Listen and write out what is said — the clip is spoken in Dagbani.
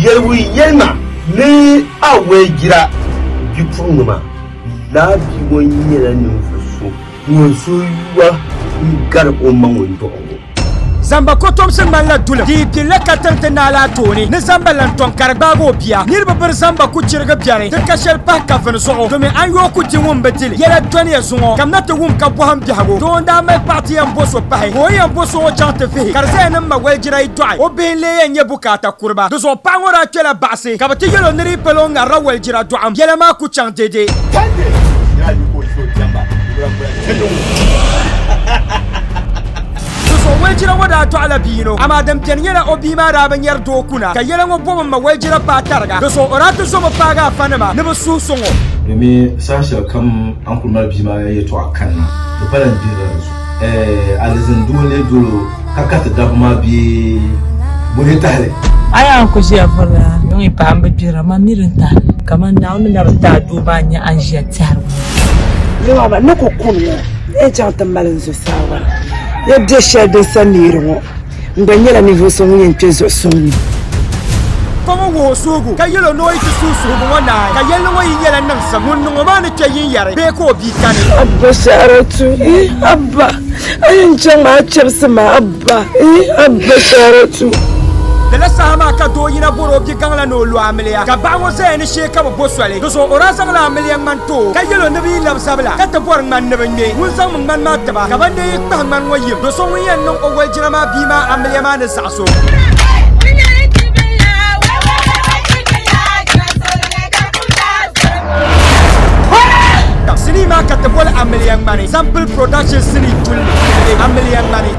Yɛligu yɛlima ni a walijira bipuɣiŋga maa, lala bia ŋɔ nyɛla ninvuɣ so ŋun suhu yuwa n-gari o ma ŋun dɔɣi o. Zamba kotomsi ŋmanila dulim, di yi pilila ka tiri ti naa la tooni ni zamba lan tɔŋ ka di gbaagi o bia. Niriba biri zamba ku chirigi biɛri, di ka shɛli pahi kavini zuɣu, domi a ni yooi ku di ŋun bi di li. Yɛla dɔniya zuŋɔ, kamina ti wum ka bɔhim biɛhigu. Doo n-daa mali paɣa ti yɛn bo so pahi, ka o ni yɛn bo so ŋɔ chaŋ ti vihi, ka di zaya ni m ma walijira yi dɔɣi o bihi n-lee yɛn nyɛ bukaata kuriba. Di zuɣu paɣa ŋɔ daa kpɛla baɣisi, ka bɛ ti yɛl o ni di yi pala o ŋarila walijira dɔɣim, yɛla maa ku chaŋ dede. Di zuɣu walijira ŋɔ daa dɔɣila bia yino, amaa din beni nyɛla o bia maa daa bi nyari doo kuna, ka yɛla ŋɔ bɔbu m ma walijira paai tariga. Di zuɣu o daa ti zomi paagi afanima ni bɛ suhi sɔŋ o. Domin saha shɛli kam a ni kul mali bia maa yɛtɔɣa kanna, di pala n-gbihirila di zuɣu. Ɛɛh, alizin doo n-lee dol o ka kariti dabba maa bee buhi tahili. A yaa n-kul ʒiya vurila yuŋ yi paai m bi gbihira, man mi din tahili. Kaman Naawuni ni na bi ti a doo maa n-nya a ni ʒiya tɛhiri ŋɔ. Yawɛ, n ni ku kuni ŋɔ, n yɛn chaŋ ti mali n zuɣusaa maa. Ya be shɛli din sa neeri ŋɔ, n gba nyɛla ninvuɣ so ŋun yɛn kpe zuɣusuŋ ni. Kɔŋ wuhi o suhigu, ka yɛl o ni o yi ti suhi suhigu ŋɔ naai, ka yɛlli ŋɔ yi nyɛla niŋsim, ŋun niŋ o maa ni kpe yinyari bee ka o bia kani. Abba Saratu, eh Abba, a yɛn chaŋ maa a chɛbisi ma Abba, eh Abba Saratu. Lala saha maa ka doo yina bɔri o bigaŋ la ni o lo amiliya, ka baɣa ŋɔ zaya ni shee ka bɛ bo soli. Di zuɣu o daa zaŋla amiliya ŋmani ti o, ka yɛl o ni bɛ yi labi zabila ka ti bɔri ŋmani ni bɛ ŋme, ŋun zaŋmi ŋmani maa ti ba, ka ban dee yi kpahi ŋmani ŋɔ yim do so ŋun yɛn niŋ o walijina maa bia maa amiliya maa ni zaɣis o. Sinii maa ka ti boli amiliya ŋmani, Sample Productions sinii tulli, amiliya ŋmani.